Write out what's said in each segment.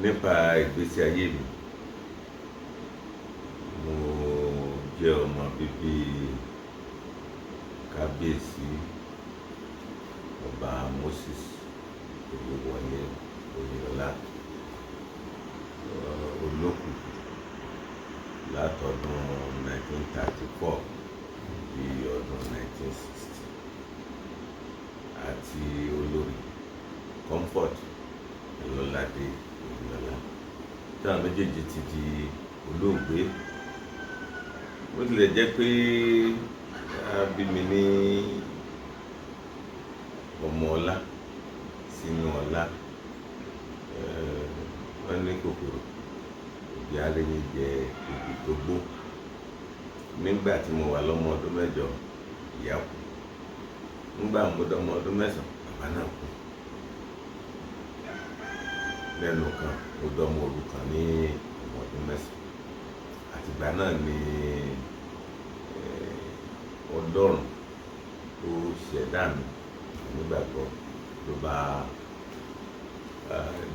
Nípa ìgbésí ayé mi, mo jẹ́ ọmọ bíbí Kábíyèsí Ọba Moses Olúwọlé Oyinlọlá Olókùkù látọdún 1934 di ọdún 1960, àti Olórí Comfort Ọlọ́ládé Oyinlọlá, tí àwọn méjèèjì ti di olóògbé. Bó tilẹ̀ jẹ́ pé a bí mi ní ọmọ ọlá sínú ọlá, wọ́n ní kòkòrò òbí aréyìn jẹ òbí tó gbó. Nígbà tí mo wà lọ́mọ ọdún 8, ìyá kú. Nígbà mo dọ́mọ ọdún 9, bàbá náà kú. Lẹ́nu kan, mo dọ́mọ òrukàn ní ọmọ ọdún 9. Àtìgbà náà ni Ọlọ́run tó ṣẹ̀dá mi nígbàgbọ́ ló bá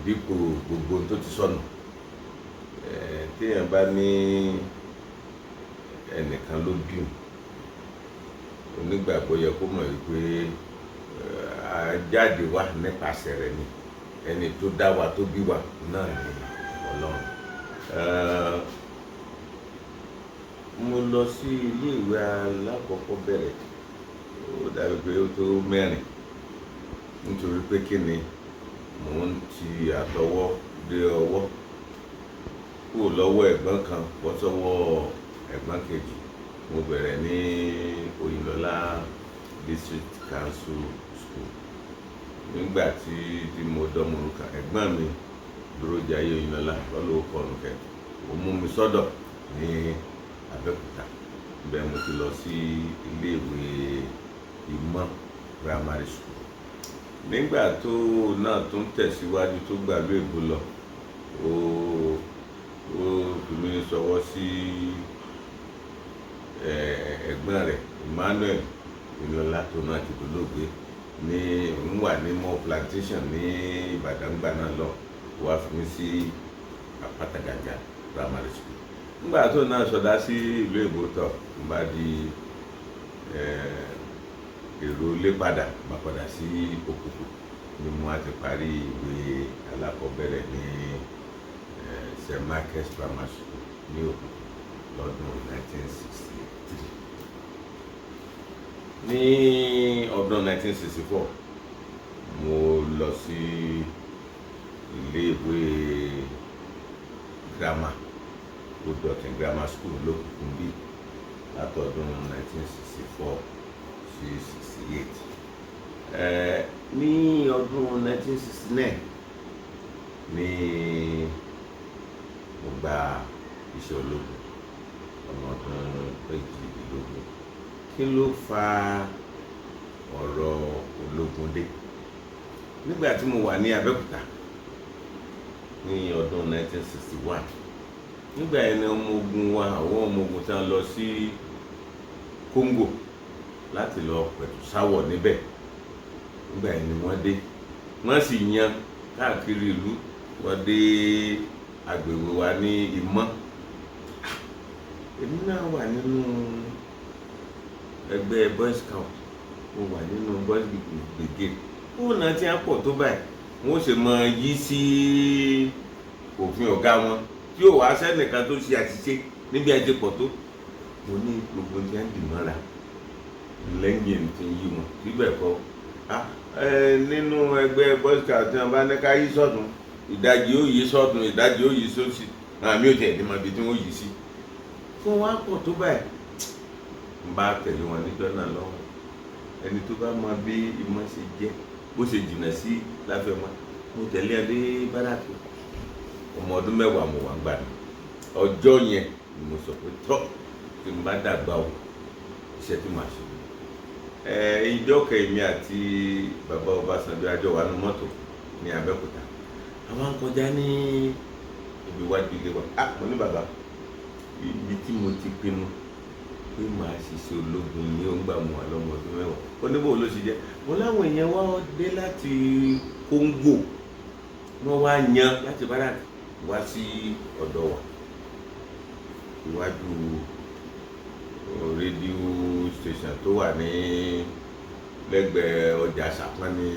dípò gbogbo tó ti sọnù. Téèyàn bá ní ẹnìkan ló bí òun, onígbàgbọ́ yẹ kó mọ̀ wípé a jáde wá nípasẹ̀ rẹ̀ ni. Ẹni tó dá wa, tó bí wa náà ni Ọlọ́run. Mo lọ sí ilé ìwé alákọ̀ọ́bẹ̀rẹ̀, ó dàbí pé ó tó mẹ́rin, nítorí pé kí ni mò ń ti àtọwọ́ dé ọwọ́ kúrò lọ́wọ́ ẹ̀gbọ́n kan bọ́ sọ́wọ́ ẹ̀gbọ́n kejì. Mo bẹ̀rẹ̀ ní Oyinlọlá District Council School. Nígbà tí mo dọ́mọ òrukàn, ẹ̀gbọ́n mi Dúrójayé Oyinlọlá lọ́lọ́wọ́ kọ̀ọ̀nùkẹ́, ó mú mi sọ́dọ̀ ní Abẹ́òkúta. Bẹ́ẹ̀ mo ti lọ sí iléèwé Ìmọ̀ Primary School. Nígbà tó náà tún tẹ̀síwájú tó gbàlú Èbó lọ, ó fi mí ṣọwọ́ sí ẹ̀gbọ́n rẹ̀ Emmanuel Oyinlọlá, tó náà ti dolóògbé, ní òun wà ní Moor Plantation ní Ìbàdàn gbà náà lọ, wá fi mí sí Àpáta-Gàgà Primary School. Nígbà tó náà sọdá sí ìlú Èbó tọ̀, ń bá di èrò ilé padà, bá padà sí Òkùkù ni mo á ti parí ìwé alákọ̀ọ́bẹ̀rẹ̀ ní St Michael's Grammar School ní Òkùkù lọ́dún 1963. Ní ọdún 1964, mo lọ sí iléèwé girama Old Grammar School lÓkùkù bí látọdún 1964 sí 68. Ní ọdún 1969 ní mo gba iṣẹ́ ológun, ọmọ ọdún 22. Kí ló fa ọ̀rọ̀ ológun dé? Nígbà tí mo wà ní Abẹ́òkúta ní ọdún 1961, nígbà yẹn ni ọmọ ogun wa, àwọn ọmọ ogun tí wọ́n lọ sí Congo láti lọ pẹ̀tù sáwọ̀ níbẹ̀, nígbà yẹn ni wọ́n dé. Wọ́n sì yan káàkiri ìlú, wọ́n dé agbègbè wa ní Ìmọ̀. Èmi náà wà nínú ẹgbẹ́ Boy Scout, mo wà nínú Boys Brigade. Wọn náà ti á pọ̀ tó báyìí, wọ́n sì máa yí sí òfin ọ̀gá wọn tí yóò wá sẹ́nìkan tó ṣe àṣìṣe níbi ẹ ti pọ̀ tó. Mo ní gbogbo tí wọ́n dì mọ́ra lẹ́yìn tí ń yí wọn síbẹ̀ kọ́. Nínú ẹgbẹ́ Boy Scout, tí wọ́n bá ní ká yí sọ́tún, ìdajì ó yí sọ́tún, ìdajì ó yí sósì, àmì ò tiẹ̀ ní mọ ibi tí wọ́n yí sí. Fún wa pọ̀ tó báyìí, n bá tẹ̀lé wọn níjọ́ náà lọ́wọ́. Ẹni tó bá mọ bí Ìmọ̀ ṣe jẹ́, bó ṣe jìnnà sí Láfẹ́nwá, mo tẹ̀lé ẹ dé báràkì. Ọmọ ọdún 10 mo wà ń gbà mí. Ọjọ́ yẹn ni mo sọ pé tọ́, tí n bá dàgbà o, iṣẹ́ tí màá ṣe. Ìjọ kẹ̀mí àti bàbá Ọbásanjọ́ àjọ wà nínú mọ́tò ní Abẹ́òkúta. Àwọn ń kọjá ní ibi iwájú ilé wa. Ah, mo ní bàbá, ibi tí mo ti pinnu pé màá ṣiṣẹ́ ológun ní ó ń gbà mọ́ wa lọ́mọ ọdún 10. Ó ní bò ló ṣe jẹ́. Mo láwọn èèyàn wá dé láti Kóńgò, wọ́n wá yan láti báràkì. wá sí ọ̀dọ̀ wa, iwájú rédíò station tó wà ní lẹ́gbẹ̀ẹ́ ọjà Ṣàpọ́n ni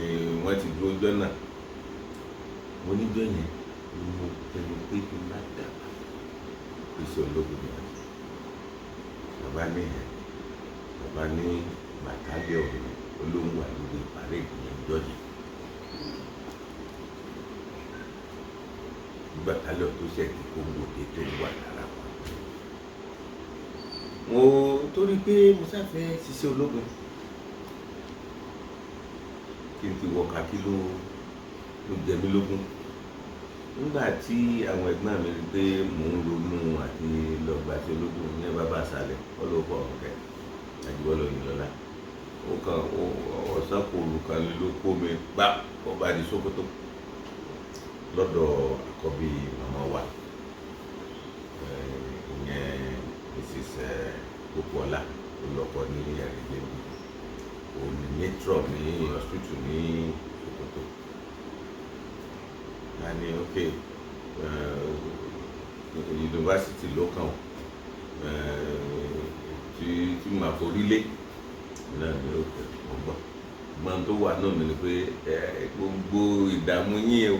wọ́n ti dúró jọ́ náà. Mo níjọ́ yẹn ni mo pinnu pé kí n bá dàgbà iṣẹ́ ológun ni wọ́n ti. Bàbá ní ẹ̀, bàbá ní bàtálíọ̀nù olóhùn wà lórí ìpàrẹ́ẹ̀dì yẹn jọ́ yẹn. Bàtálíọ̀nù tó ṣẹ̀ ti Kóńgò dé tó wà lára wọn. Mo torí pé mo sáfẹ́ ṣiṣẹ́ ológun, kí n ti wọ kakí ló jẹ mí lógún. Nígbà tí àwọn ẹ̀gbọ́n mi rí pé mò ń ronú àti lọ gbà sí ológun ní bàbá àṣàlẹ̀ ọlọ́pàá ọ̀kẹ́ Àjíbọ́lá Oyèlọ́lá, ó kàn ọ̀sán kò olùkàn ló kó mi gbá ọba di Sókótó lọ́dọ̀ àkọ́bí màmá wa, ìyẹn Mrs. Pópóọlá olùkọ́ ní Ẹ̀rìndínlẹ́bí, òní matron ní hospital ní Sókótó. A ní ok, yunifásitì ló kàn ó tí màá forí lé náà ní òkè ọgbọ́n. Gbọ́n tó wà náà mi ni pé gbogbo ìdààmú yín o,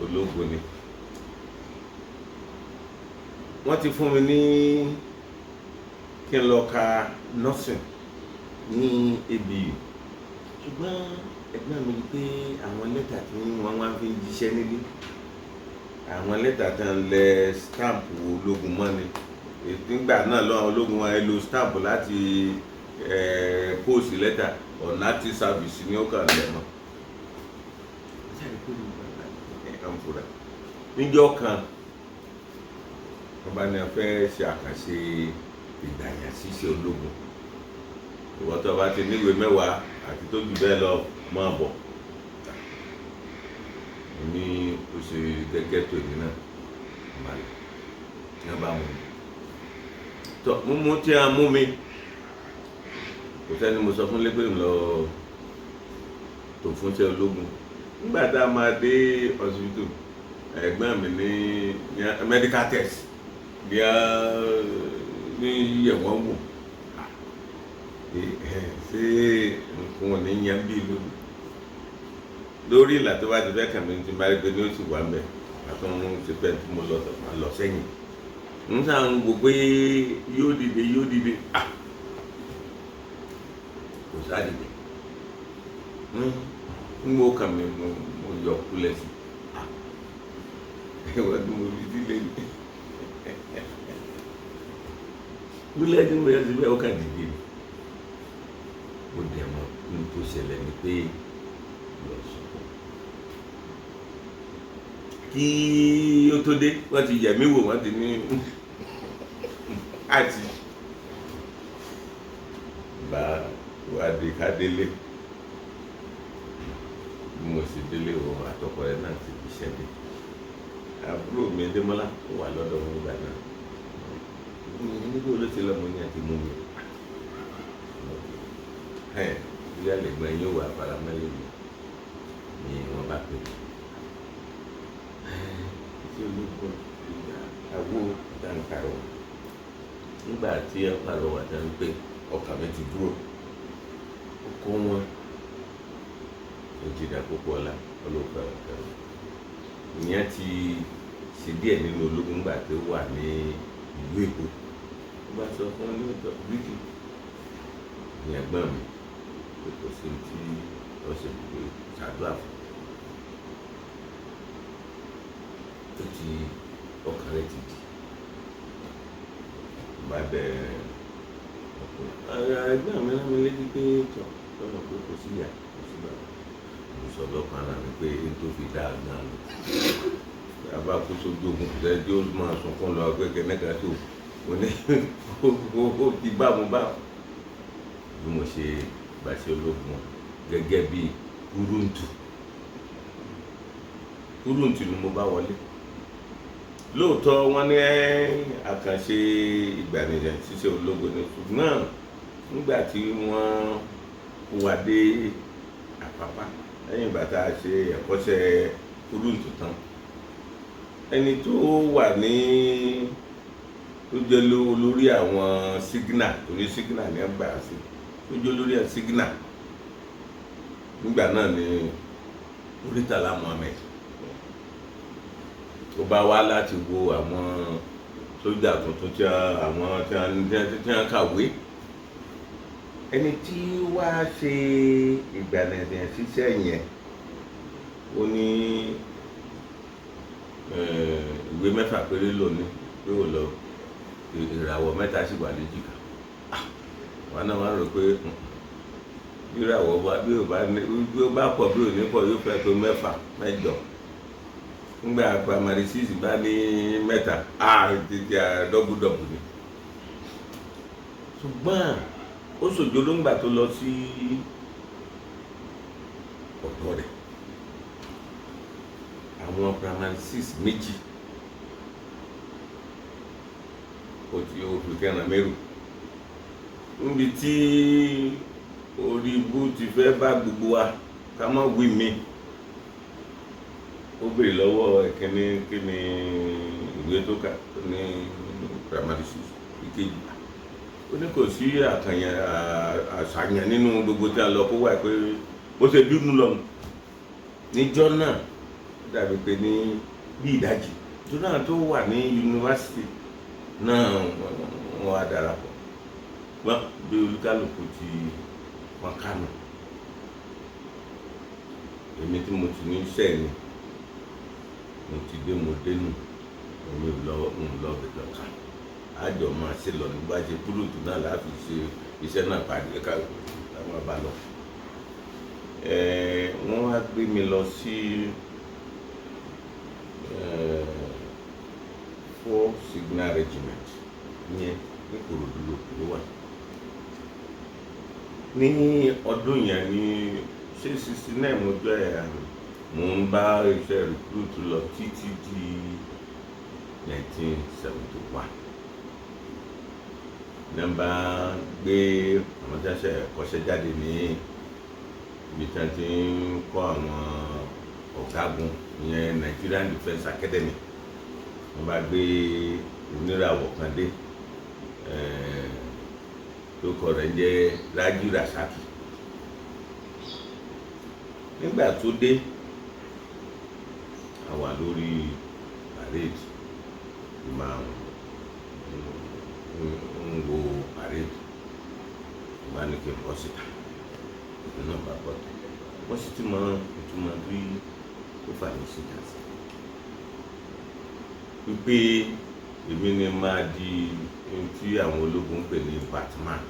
ológun ni. Wọ́n ti fún mi ní kí n lọ ka nursing ní ABU, ṣùgbọ́n ẹ̀gbọ́n mi rí pé àwọn lẹ́tà tí wọ́n wá fi ń jíṣẹ́ nílé, àwọn lẹ́tà tí wọ́n lẹ stamp ológun mọ́ ni. Nígbà náà lọ́wọ́ ológun wọn lo stamp láti post lẹ́tà, ọ̀nà àti service ni ó kàn lẹ̀ mọ́. Níjọ́ kan wọ́n bá ní a fẹ́ ṣe àkànṣe ìgbàyàn ṣíṣe ológun, ìwọ tó bá ti níwèé mẹ́wàá àti tó jù bẹ́ẹ̀ lọ máa bọ̀. Ní ó ṣe gẹ́gẹ́ tó èmi náà balẹ̀ ní wọ́n bá mú mi. Tọ́ mímú tí a mú mi, kò sẹ́ni mo sọ fún lẹ́gbẹ̀ẹ́ lọ tó fúnṣẹ́ ológun. Nígbà tá a máa dé hospital, ẹ̀gbọ́n mi ní medical test ní yẹ̀wọ̀n wò, ṣé nǹkan ò ní yan bí lónìí lórí ìlà tó bá ti fẹ́ kàn mí ti máa rí pé ní ó sì wà mẹ́ àtúntò ṣe pẹ́ tí mo lọ lọ sẹ́yìn. N sàn ń wò pé yóò dìde yóò dìde, kò sá dìde. N wo kàn mí mo yọ kulẹ̀ sí ìwọ tí mo fi sílé ní kulẹ̀ tí mo yọ síbẹ̀ ó kàn dìde ni. Mo dẹ̀ mọ̀ n tó ṣẹlẹ̀ ni pé lọ sọ̀kọ̀ kí ó tó dé, wọ́n ti yẹ̀ mí wò, wọ́n ti ní àti bá wádìí ká délé. Bí mo sì délé o, àtọkọ rẹ náà ti fi ṣẹ́ dé. Àbúrò mi Démọ́lá ó wà lọ́dọ̀ wọn nígbà náà. Níbo ló ti lọ? Mo ní àti mú mi. Bí àlẹ́gbọ́n yóò wà faramẹ́lẹ́ mi ni wọ́n bá pè mí. Tí ológun ìgbà àwo dáńkàrọ̀ nígbà tí ẹ pàrọ̀ wà dá pé ọkàn mi ti dúró, ó kó wọn Ìjìnlẹ̀ Pópóọlá ọlọ́pàá ọ̀kẹ́ ìyẹn ti ṣe díẹ̀ nínú ológun nígbà tó wà ní ìlú Èkó. Ó bá sọ fún ní ọjọ́ bíkì ní ẹ̀gbọ́n mi pé kò sí tí ó ṣe pé ṣàdúrà fún ó ti ọkàn rẹ̀ ti dì. Bá bẹ̀rẹ̀ ẹ̀gbọ́n mi rán mi létí pé tọ̀ lọ́nà pé kò sí ìyá kò sí bàbá. Mo sọ lọ́kàn ara mi pé n tó fi dáa gan-an lọ. Bàbá kú sójú ogun kò sẹ́ni tí ó máa sunkún lọ pé kẹ́nẹ́kan tó mo ní ó ti bá mo bá. Bí mo ṣe gbàṣẹ ológun gẹ́gẹ́ bí kúrúǹtù. Kúrúǹtù ni mo bá wọlé. Lóòótọ́ wọ́n ní àkànṣe ìgbànìyàn ṣíṣe ológun ni, ṣùgbọ́n nígbà tí wọ́n kó wa dé Àpápá lẹ́yìn ìgbà tá a ṣe ẹ̀kọ́ṣẹ́ Puruntu tán, ẹni tó wà ní tó jẹ́ olórí àwọn signal, torí signal ní ẹgbà sí, tó jẹ́ olórí ẹ̀ signal nígbà náà ní Muritala Muhammed, ó bá wá láti wo àwọn sójà tuntun tí àwọn tí wọ́n kàwé. Ẹni tí wá ṣe ìgbàlẹ̀dẹ̀ ṣiṣẹ́ yẹn, ó ní ìwé 6 péré lónìí pé ó lọ, ìràwọ̀ 3 sì wà léjìká. Wọn náà wá rò pé ìràwọ̀ bá bí ó bá ní bí ó bá pọ̀, bí ò ní pọ̀, yóò fẹ́ tó 6, 8. Nígbà primary six bá ní 3, títí dọ́bùdọ́bù ni. Ṣùgbọ́n ó ṣòjò ló ń gbà tó lọ sí ọ̀dọ̀ rẹ̀, àwọn primary six 2 ó ti ó fi kẹran mẹ́rù níbi tí orí ibú ti fẹ́ bá gbogbo wa ká má wí mi. Ó béèrè lọ́wọ́ ẹ̀kíní, kí ni ìwé tó kà? Ó ní primary six. Ìkejì, ó ní kò sí àkànyàn àṣàyàn nínú gbogbo tí a lọ kó wà, pé bó ṣe bínú lọ níjọ́ náà dàbí pé ní bí ìdajì tó náà tó wà ní yunifásitì náà, wọ́n á darapọ̀ wọ́n bí olúkálùkù ti wọn kánú. Èmi tí mo ti ní iṣẹ́ mi, mo ti dé, mo dénú, èmi ò lọ, ń lọ bẹ̀ lọ́ka àjọ máa ṣe lọ nígbà ṣe púrúǹtù náà láti ṣe iṣẹ́ náà parí ká láwọn bá lọ. Wọ́n wá gbé mi lọ sí 4 Signal Regiment yẹn ní Ìkòròdú ló wà ní ọdún yẹn, ní ṣé 69 mo jọ ẹ̀. Mo ń bá iṣẹ́ recruit lọ títí di 1971. Ní bá gbé àwọn tí wọ́n ṣe kọ́ṣẹ́ jáde ní ibi tí wọ́n ti ń kọ́ àwọn ọ̀gágun, ìyẹn Nigerian Defence Academy, wọ́n bá gbé oníràwọ̀ kan dé tó kọ rẹ̀ jẹ́ Raji Rasaki. Nígbà tó dé, a wà lórí parade, máa ń wo parade, bá ní kí n bọ́ síta, èmi náà bá bọ́ tẹ̀. Wọ́n sì ti mọ ìtumọ̀ bí ó fà mí síta sí wípé èmi ni máa di ohun tí àwọn ológun ń pè ní batman.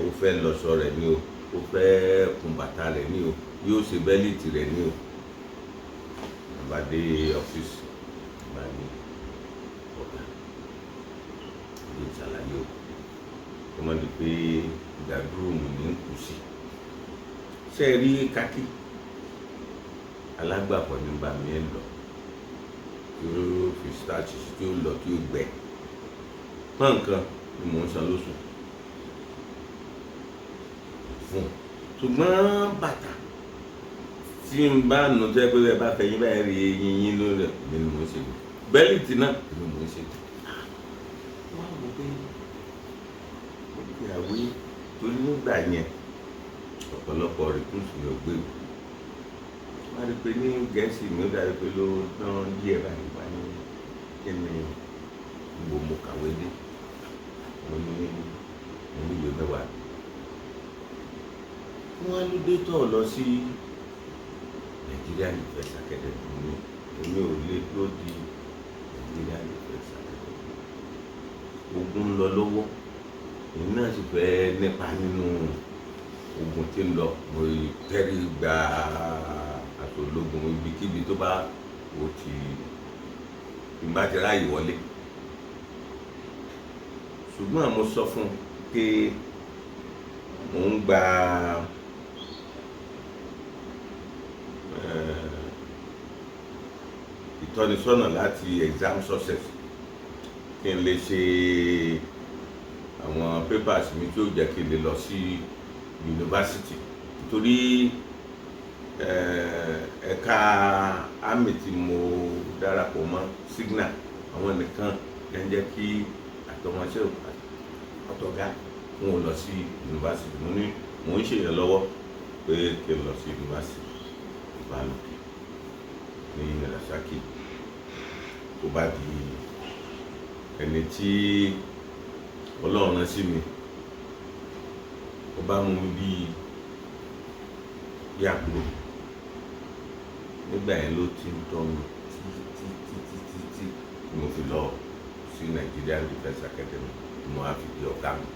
Ó fẹ́ lọ́ṣọ rẹ̀ ní o, ó fẹ́ kun bàtà rẹ̀ ní o, yóò ṣe belt rẹ̀ ní o. Bá dé ọ́fíìsì, bá ní ọ̀gá ní ìṣàlàyé o, kó má di pé ìdádúró mi ní kù sí. Ṣé ẹ rí kákí alágbàfọ̀ ní bá mi ẹ lọ, tí ó fi starch tí ó lọ, tí ó gbẹ pọ́n nǹkan ni mò ń san lóṣù fún. Ṣùgbọ́n bàtà tí n bá nù tẹ́ pé ẹ bá fẹ́ yín báyìí rí eyín yín lórí ẹ̀, èmi ni mò ń ṣe. Belt náà, èmi mò ń ṣe. Wọ́n á wò pé ó fi àwé torí nígbà yẹn ọ̀pọ̀lọpọ̀ recruit ni ò gbé. Wọ́n á rí pé ní Gẹ̀ẹ́sì mi ó dàbí pé ló dán díẹ̀ báyìí. Wá ní kí ni gbogbo mo kàwé dé? Mo ní mo ní ìwé 10. Wọ́n á ló dé tọ̀ lọ sí Nigerian Defence Academy. Ní èmi ò lè dúró di Nigerian Defence Academy, ogun ń lọ lọ́wọ́, èmi náà sì fẹ́ nípa nínú ogun tí ń lọ. Mo tẹ́rí gba aṣọ ológun ibikíbi tó bá o ti ìgbà tí ráàyè wọlé. Ṣùgbọ́n mo sọ fún un pé mò ń gba ìtọ́nisọ́nà láti exam success kí n lè ṣe àwọn papers mi tí ó jẹ́ kí n lè lọ sí yunifásitì, nítorí Ẹ̀ka army tí mo darapọ̀ mọ́, Signal, àwọn nìkan ẹ̀ ń jẹ́ kí àtọmọṣẹ́ àtọ̀gá wọn ò lọ sí yunifásitì. Mo ní mò ń ṣèyàn lọ́wọ́ pé kí n lọ sí yunifásitì ìbálòpọ̀ ní Rasaki. Tó bá di ẹni tí Ọlọ́run rán sí mi, ó bá mú mi bí àbúrò. Nígbà yẹn ló ti ń tọ́ mi títí títí títí tí mo fi lọ sí Nigerian Defence Academy, tí mo á fi di ọ̀gá mi.